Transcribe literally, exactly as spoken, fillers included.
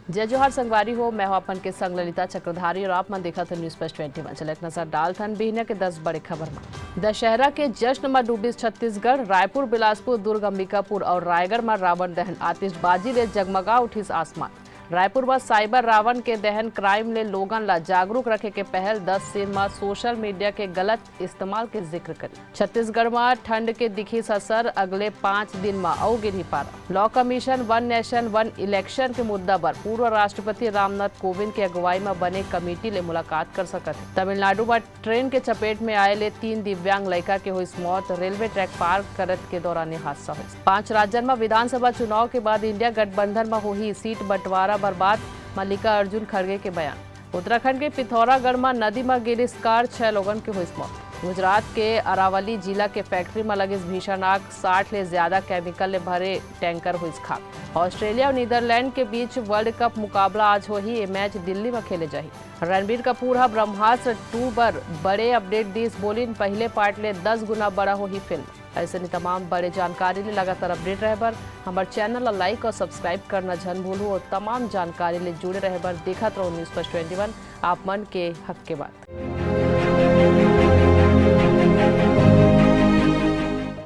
जय जोहार संगवारी हो, मैं हूं अपन के संग ललिता चक्रधारी और आप मन देखत हो News First twenty one। चलत नजर डालथन बिहनिया के दस बड़े खबर म। दशहरा के जश्न म डूबिस छत्तीसगढ़। रायपुर, बिलासपुर, दुर्ग, अंबिकापुर और रायगढ़ म रावण दहन, आतिशबाजी ले जगमगा उठिस आसमान। रायपुर म साइबर रावण के दहन क्राइम ले लोगन ला जागरूक रखे के पहल। दस सीन म सोशल मीडिया के गलत इस्तेमाल के जिक्र करी। छत्तीसगढ़ म ठंड के दिखिस असर, अगले पाँच दिन म अउ गिरही पारा। लॉ कमीशन, वन नेशन वन इलेक्शन के मुद्दा बर पूर्व राष्ट्रपति रामनाथ कोविंद के अगुवाई म बने कमेटी ले मुलाकात कर सकत हे। तमिलनाडु म ट्रेन के चपेट में आए ले तीन दिव्यांग लइका के होइस मौत, रेलवे ट्रैक पार करत के दौरान ये हादसा होइस। पांच राज्यन म विधानसभा चुनाव के बाद इंडिया गठबंधन म होही सीट बंटवारा बर बात, मल्लिकार्जुन खड़गे के बयान। उत्तराखंड के पिथौरागढ़ म नदी म गिरिस कार, छह लोगन के होइस मौत। गुजरात के अरावली जिला के फैक्ट्री म लगिस भीषण आग, साठ ले ज्यादा केमिकल ले भरे टैंकर होइस खाक। ऑस्ट्रेलिया और नीदरलैंड के बीच वर्ल्ड कप मुकाबला आज होही, ये मैच दिल्ली म खेले जाही। रणबीर कपूर ह ब्रह्मास्त्र टू बर बड़े अपडेट दिस, बोलिन पहले पार्ट ले दस गुना बड़ा होही फिल्म। ऐसे ही तमाम बड़े जानकारी ले लगातार अपडेट रहे बर हमर चैनल ला लाइक और सब्सक्राइब करना झन भूलू और तमाम जानकारी ले जुड़े रहे बर देखत रहो News First twenty one, आप मन के हक के बात।